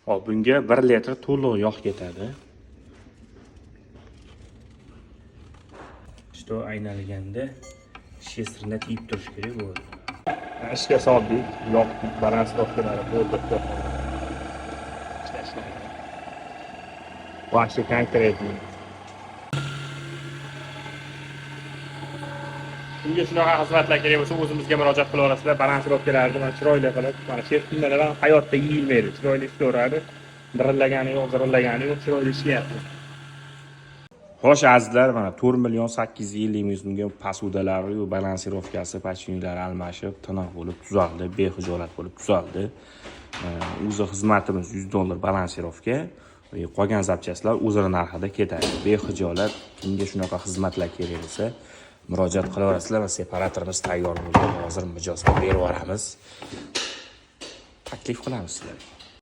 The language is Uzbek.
Hop, bunga 1 litr to'liq yog' ketadi. Что aynalganda шестерня tiyib turishi kerak bo'ladi. Ishga soldik, yoqdik, балансировка lari bo'ldi. Ishlashlar. Вообще конкретный. Kimga shunaqa xizmatlar kerak bo'lsa, o'zimizga murojaat qila olasizlar. Балансировка larni mana chiroyli qilib, mana шестерня lar ham hayotda yeyilmaydi. Chiroyli ishlayveradi. Dirillagani yo'q, zirillagani yo'q, chiroyli ishlayapti. Xo'sh, azizlar, mana 4 million 850 ming so'mga посуда lari yu балансировка si, подшипник lari almashib, tiniq bo'lib tuzaldi, bexijolat bo'lib tuzaldi. O'zi xizmatimiz 100 dollar балансировка, qolgan запчасть lar o'zini narxida ketadi. Bexijolat kimga shunaqa xizmatlar kerak bo'lsa, murojaat qilaverasizlar va separatorimiz tayyor bo'ldi. Hozir mijozga berib yuboramiz. Taklif qilamiz sizlarga.